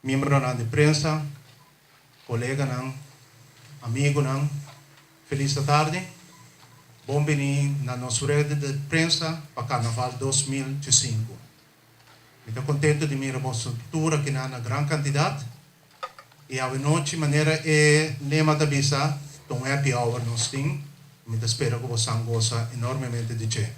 Miembronan di prensa, coleganan, amigonan, feliz atardi. Bon bini na nos rueda di prensa pa Carnaval 2005. Mi ta contento di mira boso tur aki na gran cantidad. Y anochi, manera e lema ta bisa, un happy hour nos tin. Mi ta spera cu boso gosa enormemente di dje.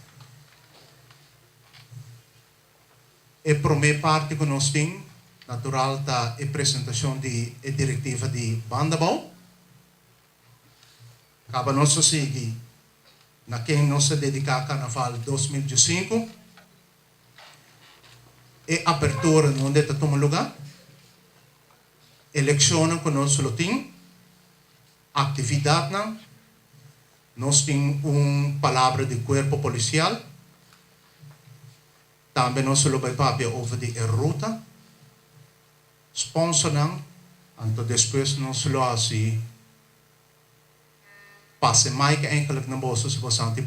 E prome parti cu nos tin, natural, ta e presentacion di e directiva di Bandabou. Caba nos ta sigui na ken nos ta dedica Carnaval 2015. E apertura unda ta tuma luga. Eleccion cu nos lo tin. Actividad nan. Nos tin un palabra di cuerpo policial. Tambe nos lo bay papia over di ruta. Sponsor nan. Anto despues nos lo asina pasa mic eigenlijk na boso si boso tin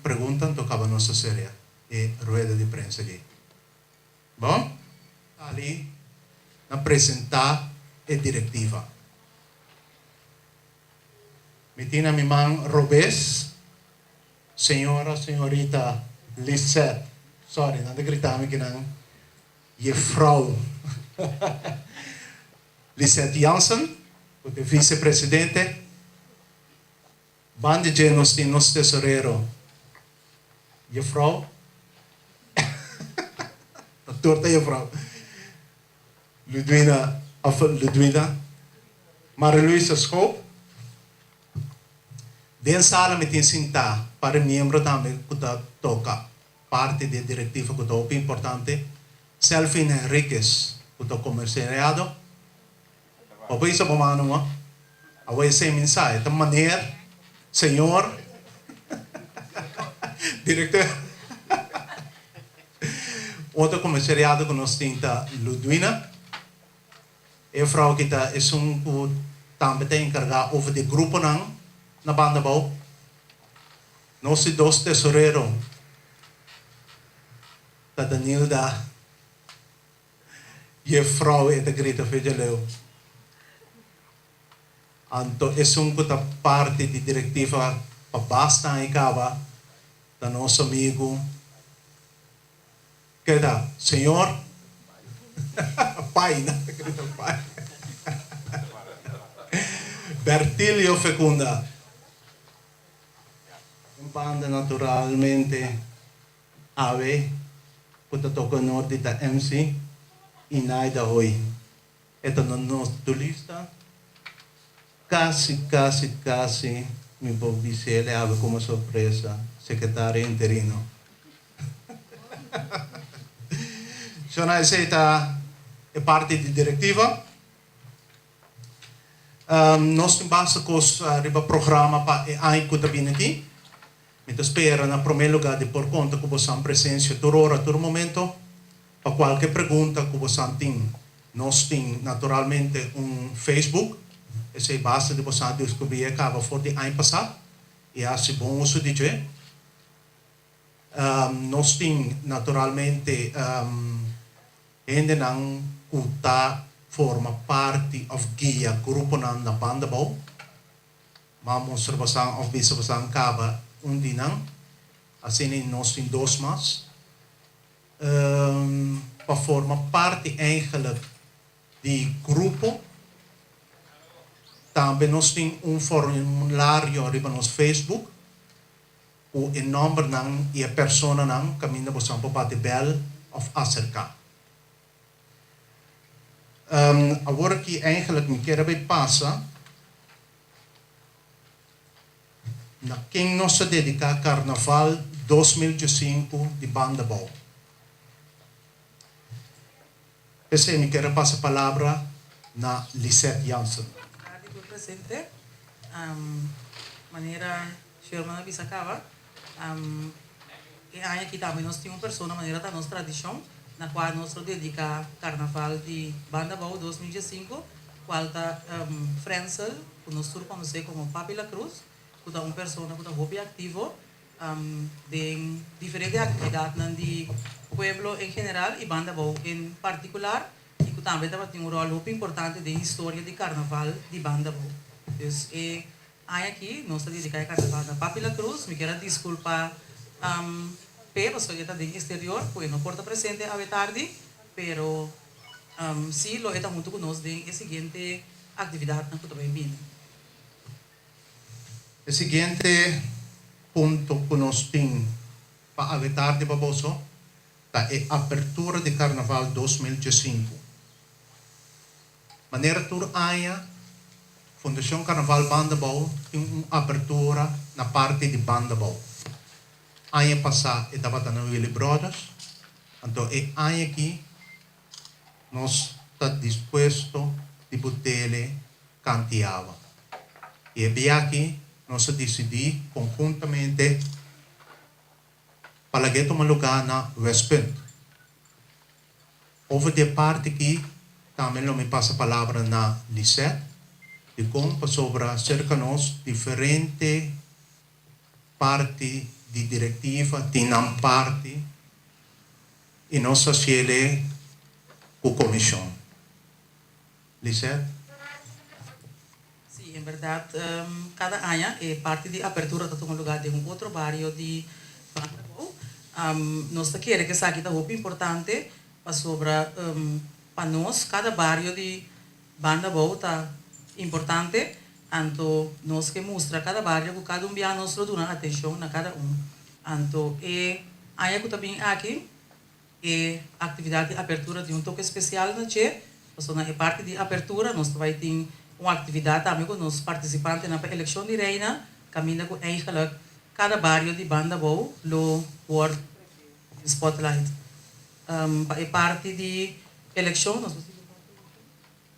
pregunta, anto caba nos sera e rueda di prensa aki. Bon? Ali na presenta e directiva. Mi tin na mi man robes, señora, señorita Lisette. Sorry, nan ta grita mi aki nan. Juffrouw Lisette Jansen, e vicepresidente. Banda dje nos tin nos tesorero. Juffrouw. Doctor juffrouw. Ludwina, of Ludwina. Maria-Luisa Schoop. Den sala mi tin sinta pa miembro tambe cu ta toca parti di directiva cu ta importante. Selfin Henriquez, cu ta comerciado. O isa pa mano mo. Awor esey mensahe. Ta meneer, señor, director. Otro comisariado cu nos tin ta Ludwina. E vrouw cu ta esun cu tambe ta encarga over di grupo nan na Bandabou. Nos dos tesorero. Ta Danilda. Juffrouw e ta grita Fejaleu. Anto esun cu ta parti di directiva pa basta y caba ta nos amigo Keda, señor Pai, no, grita pai. Bertilio Fecunda. Un banda naturalmente awe cu ta toca honor di ta MC y Naida Hoy. E ta nos turista. Casi, casi, casi mi por bisa awe como sorpresa, secretario interino. So, esey ta e parti di directiva. Nos tin basta cos riba programa pa e aña cu ta bin aki. Mi ta spera na prome luga di por conta cu boso presencia tur ora, tur momento, pa cualkier pregunta cu boso tin. Nos tin naturalmente un Facebook, esey basta di boso descubri caba for di aña pasa, y haci bon uso di dje. Nos tin naturalmente hendenan cu ta forma parti of guia grupo nan na Bandabou. M'a mustra boso of bisa boso caba un di nan. Asina nos tin dos mas. Pa forma parti eigenlijk di grupo. Tambe nos tin un formulario riba nos Facebook cu e nomber nan y e persona nan caminda boso por bati bel of acerca. Awor aki eigenlijk mi kier bay pasa na ken nos ta dedica Carnaval 2015 di Bandabou. Pesey mi kier pasa palabra na Lisette Jansen. Tardi presente. Manera Sherman a bisa caba. E aña aki tambe nos tin un persona, manera ta nos tradicion, na cual nos ta dedica Carnaval di Bandabou 2015, cual ta Frenzel, cu nos tur conoce como Papi La Cruz, cu ta un persona cu ta hopi activo den diferente actividad di pueblo en general y Bandabou en particular. i ku tambe tabatin un ròl hopi importante den historia di karnaval di Banda Bou. Dus e aña aki nos ta dediká e karnaval na Papi La Cruz. Mi kier a diskulpá p'e pasobra e ta den eksterior ku e no por ta presente awe tardi, pero sí lo e ta huntu ku nos den e siguiente aktividatnan ku ta bai bini. E siguiente punto ku nos tin pa awe tardi pa boso ta e apertura di Karnaval 2015. Manera tur aña, Fundashon Karnaval Banda Bou tin un apertura na parti di Banda Bou. Aña pasá e tabata na Willy Brothers, anto e aña akí nos ta dispuesto di butele kanti awa. I e bia akí nos a disidí konhuntamente pa lag'é tuma lugá na Westpunt. Over di e parti akí tambe lo mi pasa palabra na Lisette, dikon pasobra serka nos diferente parti di direktiva tin nan parti i nos a hasiel ku komishon. Lisette? Sí, en bèrdat kada aña e parti di apertura ta tuma lugá den un otro bario di Banda Bou. Nos ta kere ku esaki ta hopi importante pasobra pa nos kada bario di Banda Bou ta importante, anto nos ke mustra kada bario ku kada un bia nos lo duna atenshon na kada un. Anto e aña ku ta bin aki e aktividat di apertura tin un toke spesial na dje, pasobra na e parti di apertura nos ta bai tin un aktividat tambe ku nos partisipantenan pa elekshon di reina, kaminda ku eigenlik kada bario di Banda Bou lo wòrdu den spotlight. Pa e parti di elekshon nos.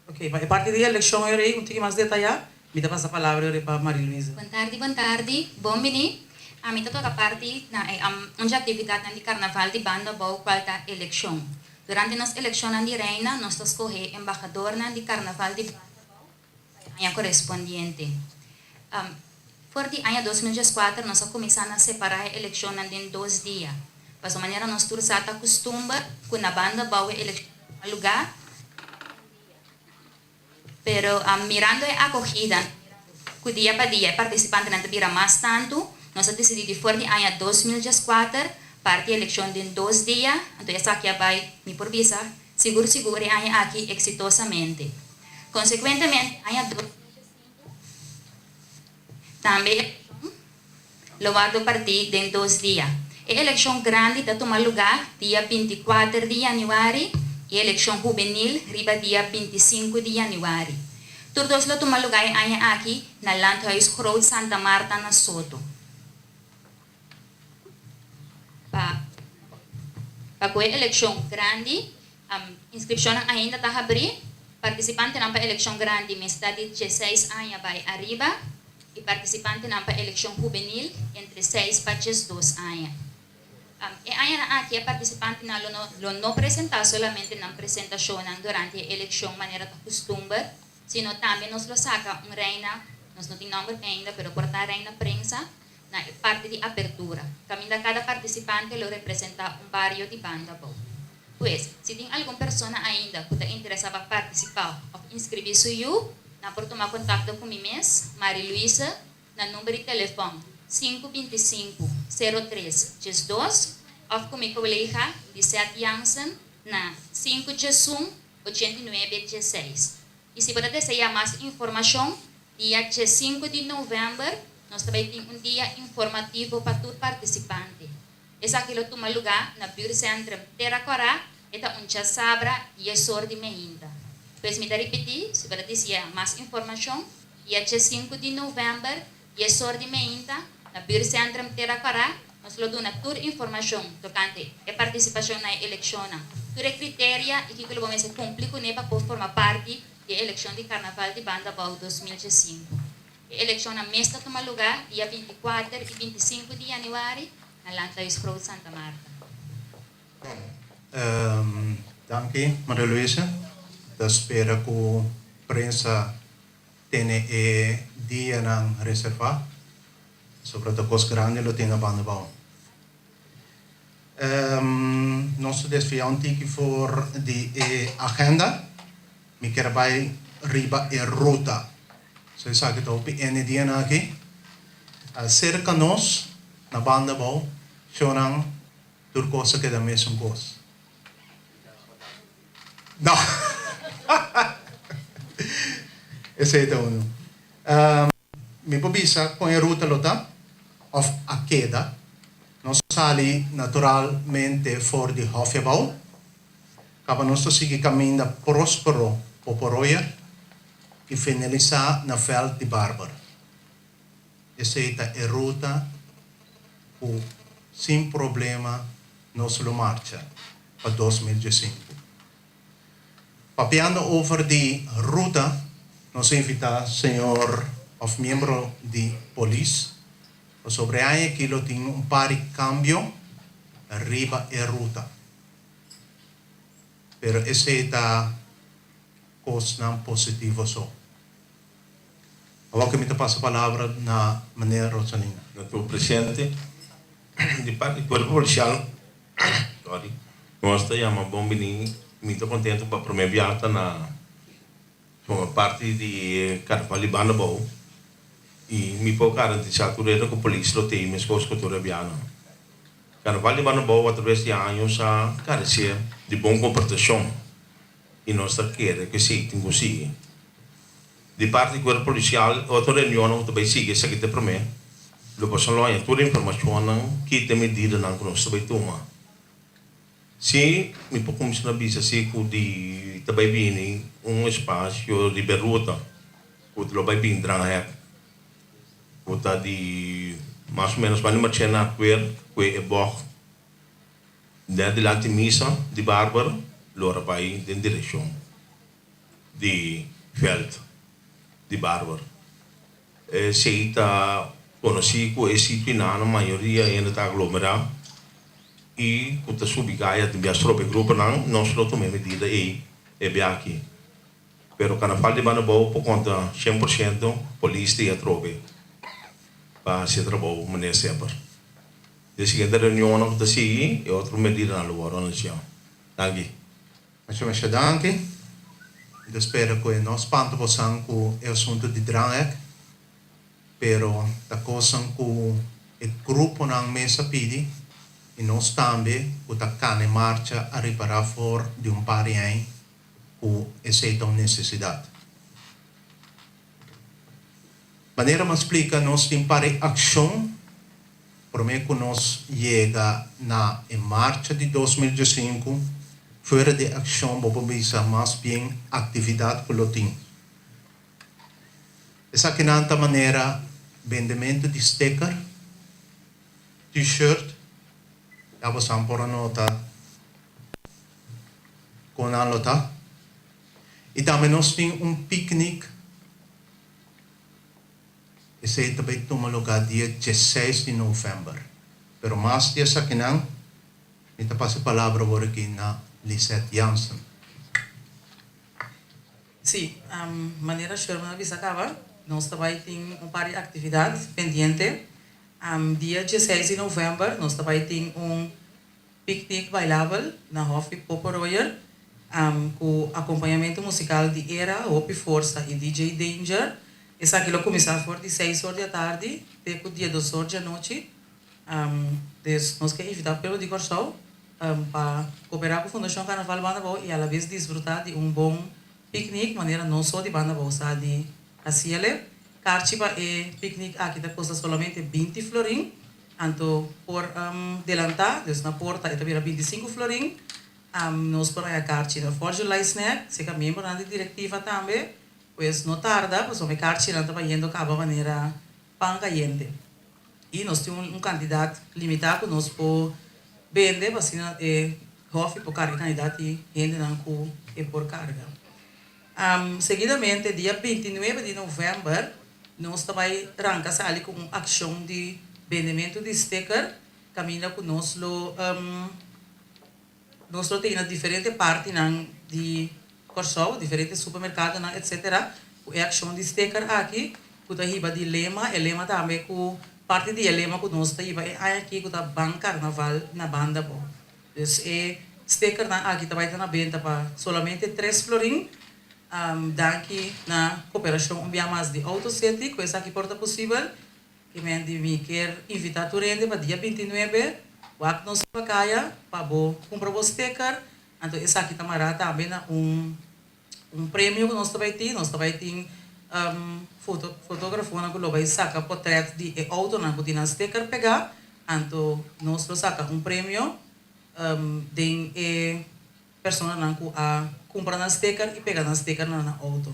Ok, pa e parti di elekshon e rei un tiki mas detayá, mi ta pasa palabra e rei pa Marie Louise. Bon tardi, bon tardi. Bon bini. Ami ta toka parti na e un dje aktividatnan di karnaval di Banda Bou kual ta elekshon. Durante nos elekshonnan di reina nos ta skohe embahadornan di karnaval di Banda Bou pa e aña korespondiente. For di aña 2014 nos a kuminsá na separá e elekshonnan den dos dia. Pasobra manera nos tur sa ta kustumber ku na Banda Bou e elekshon ta tuma lugá den un dia. Pero mirando e akogida ku dia pa dia e partisipantenan ta bira mas tantu, nos a disidí di for di aña 2014 parti e elekshon den dos dia, anto esaki a bai, mi por bisa, sigur sigur e aña aki eksitosamente. Konsekuentemente aña 2015 tambe e elekshon lo wòrdu partí den dos dia. E elekshon grandi ta tuma lugá dia 24 di yanüari i e elekshon hubenil riba dia 25 di yanüari. Tur dos lo tuma lugá e aña aki na Landhuis Groot Santa Martha na Soto. Pa ku e elekshon grandi, inskripshonnan ainda ta habrí. Partisipantenan pa elekshon grandi mester di 16 aña bai ariba i partisipantenan pa elekshon hubenil entre 6 pa 12 aña. E añanan aki e partisipantenan lo no presentá solamente nan presentashonnan durante e elekshon manera ta kustumber, sino tambe nos lo saka un reina, nos no tin nòmber ainda, pero por ta reina prensa, na e parti di apertura, kaminda kada partisipante lo representá un bario di Banda Bou. Pues, si tin algun persona ainda ku ta interesá pa partisipá òf inskribí su yu, nan por tuma kontakto ku mi mes, Marie Louise, na number di telefòn 525 03 12 òf ku mi kolega Lisette Jansen na 511 89 16. I si bo ta deseá mas informashon, dia 5 di novèmber nos tambe tin un dia informativo pa tur partisipante. Esaki lo tuma lugá na Buurtcentrum Terra Cora, e ta un djasabra 10 or di mainta. Pues mi ta ripití, si bo ta deseá mas informashon, dia 5 di novèmber, 10 or di mainta, na Buurtcentrum Terra Cora, nos lo duna tur informashon tokante e partisipashon na elekshon. Tur e kriterio i kiko lo bo mester kumpli kuné pa forma parti di elekshon di Karnaval di Banda Bou 2015. E elekshon na mes ta tuma lugá dia 24 i 25 di yanüari na Landhuis Groot Santa Martha. Danki, Maria Luisa. Ta spera ku prensa tene e dianan reservá. Sobre e kos grandi lo tin na Banda Bou. Nos ta desviá un tiki for di e agenda. Mi kier bai riba e ruta. So esaki ta hopi ene dianan aki. Serka nos, na banda abou, shownan tur kos a keda mesun kos. No. Esei ta unu. Mi por bisa kon e ruta lo ta òf a keda. Nos a sali naturalmente for di Hòfjebou. Kaba nos ta sigui kaminda Próspero Poporoyer i finalisá na Vèlt di Barber. Esei ta e ruta ku sin problema nos lo marcha pa 2015. Papiando over di ruta, nos a invitá señor òf miembro di polis pasobra e aña aki lo tin un par di kambio riba e ruta. Pero esei ta kosnan positivo so. Awor ku mi ta pasa palabra na meneer Rosalina. Na tur presente di parti di Kuerpo Polisial, sorry, nos ta yama bon bini. Mi ta kontento pa prome biaha ta na forma parti di e Karnaval di Banda Bou i mi por garantisa tur hende ku polis lo tei meskos ku tur e biahanan. Karnaval di Banda Bou atraves di años a karese di bon komportashon i nos ta kere ku esei tin ku sigui. Di parti di Kuerpo Polisial otro reunionnan ku ta bai sigui esaki ta e promé. Lo boso lo haña tur e informashonnan ki ta e medidanan ku nos ta bai tuma. Si mi por kuminsá na bisa si ku di ta bai bini un espasio riba e ruta ku lo bai bini Dranghek ku ta di mas o ménos banda Marchena kuer ku e bòg den dilanti misa di Barber lo ora bai den direkshon di vèlt di Barber. Esei ta konosí ku e sitio inano mayoria hende ta aglomerá i ku ta subi kaya tin bia strobe gruponan. Nos lo tuma e medida ei e bia aki. Pero Karnaval di Banda Bou por konta 100% polis ta i atrobe pa hasi e trabou manera semper. Den siguiente reunionnan ku ta sigui e otro medidanan lo wòrdu anunsiá. Danki. Masha masha danki. Mi ta spera ku e no spanta bosan ku e asuntu di Dranghek, pero ta kosan ku e gruponan mes a pidi i nos tambe ku ta kana e marcha a ripará for di un par di aña ku esei ta un nesesidat. Manera mi a splika nos tin par di akshon Promé ku nos yega na e marcha di 2015, fuera di akshon bo por bisa mas bien aktividat ku lo tin. Esakinan ta manera bendementu di sticker, T-shirt, ya bosan por a nota kon nan lo ta. I tambe nos tin un piknik. Esei ta bai tuma lugá dia 16 di novèmber. Pero mas di esakinan, mi ta pasa e palabra awor aki na Lisette Jansen. Sí, manera Sherman a bisa kaba, nos ta bai tin un par di aktividat pendiente. Dia 16 di novèmber nos ta bai tin un piknik bailabel na Hòfi Popo Royer ku akompañamentu musikal di Era, Hopi Forsa i DJ Danger. Esaki lo kuminsá for di seis or di atardi te ku 12 or di anochi. Dus nos ke invitá pueblo di Kòrsou pa koperá ku Fundashon Karnaval Banda Bou i alabes disfrutá di un bon piknik manera nos so di Banda Bou sa di hasiele. Karchi pa e piknik aki ta kosta solamente 20 florin. Anto por delantá, dus na porta e ta bira 25 florin. Nos por haña karchi na Fourth July Snack, serka miembronan di direktiva tambe. Pues no tarda, pasobra e karchinan ta bayendo kaba manera pan kayente. I nos tin un kantidat limitá ku nos por bende pa asina e hòfi por karga e kantidat di hendenan ku e por karga. Seguidamente dia 29 di novèmber nos ta bai ranka sali ku un akshon di bendementu di sticker kaminda ku nos lo nos lo tene na diferente partinan di Kòrsou, diferente supermerkadonan etsetera ku e akshon di sticker aki ku ta hiba di lema, e lema tambe ku parti di e lema ku nos ta hiba e aña aki ku ta Ban Karnaval na Banda Bou. Dus e stickernan aki ta bai ta na benta pa solamente tres florin. Danki na koperashon un bia mas di Auto City ku esaki por ta posibel. Ki men di mi kier invitá tur hende pa dia 29 wak nos riba kaya pa bo kumpra bo sticker. Anto esaki ta mará tambe na un un premio ku nos ta bai tin. Nos ta bai tin foto fotógrafonan ku lo bai saka potrèt di e outonan ku tin nan sticker pegá. Anto nos lo saka un premio den e personanan ku a kumpra nan sticker i pega nan sticker na nan outo.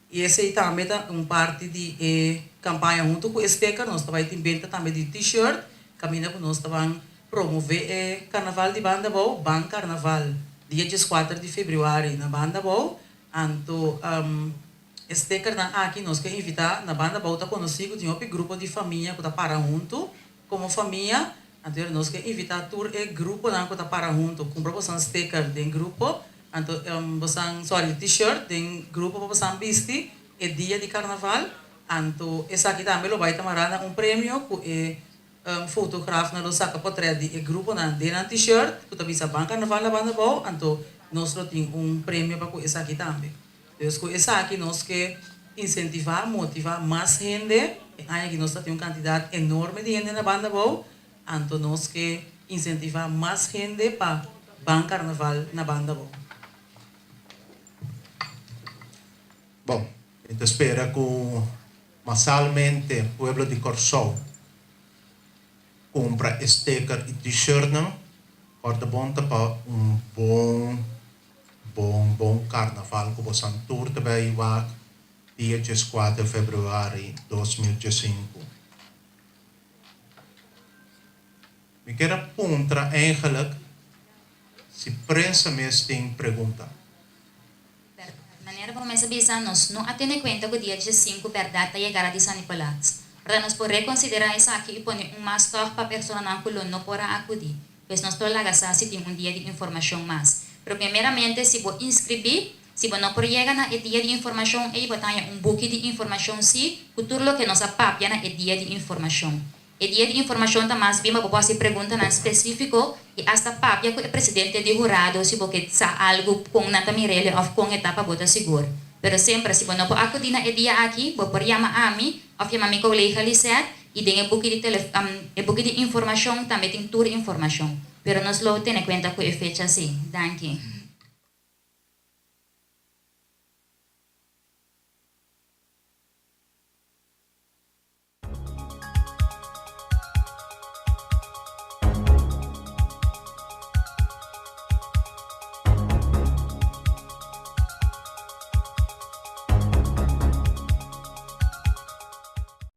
I esei tambe ta un parti di e kampaña. Huntu ku e sticker nos ta bai tin benta tambe di T-shirt kaminda ku nos ta ban promové e karnaval di Banda Bou, Ban Karnaval, dia 14 di febrüari na Banda Bou. Anto e stickernan aki nos ke invitá na Banda Bou ta konosí ku tin hopi grupo di famia ku ta para huntu komo famia. Anto nos ke invitá tur e gruponan ku ta para huntu kumpra boso sticker den grupo. Anto bosan, sorry, T-shirt den grupo pa bosan bisti e dia di karnaval. Anto esaki tambe lo bai ta mará na un premio ku e fotografnan lo saka potrèt di e gruponan den nan T-shirt ku ta bisa Ban Karnaval na Banda Bou. Anto nos lo tin un premio pa ku esaki tambe. Dus ku esaki nos ke insentivá, motivá mas hende. E aña aki nos ta tin un kantidat enorme di hende na Banda Bou. Anto nos ke insentivá mas hende pa ban karnaval na Banda Bou. Bon, mi ta spera ku masalmente pueblo di Kòrsou kumpra e steker i T-shirtnan. Kòrda bon ta pa un bon, bon, bon karnaval ku bosan tur ta bai wak dia 14 febrüari 2015. Mi kier a puntra eigenlijk si prensa mes tin pregunta. Manera bo mes a bisa, nos no a tene kuenta ku dia 15 bèrdat ta yegada di San Nicolas. Ora nos por rekonsiderá esaki i pone un mas tòg pa personanan ku lo no por a akudí. Pues nos por laga sa si tin un dia di informashon mas. Pero primeramente si bo inskribí, si bo no por yega na e dia di informashon ei bo ta haña un buki di informashon sí ku tur loke nos a papia na e dia di informashon. E dia di informashon ta mas bien pa bo por hasi preguntanan spesífiko i asta papia ku e presidente di hurado si bo ke sa algu kon nan ta mir'el òf kon e ta pa bo ta sigur. Pero semper si bo no por akudí na e dia aki, bo por yama ami òf yama mi kolega Lisette i den e buki di tele e buki di informashon tambe tin tur informashon. Pero nos lo tene kuenta ku e fecha sí. Danki.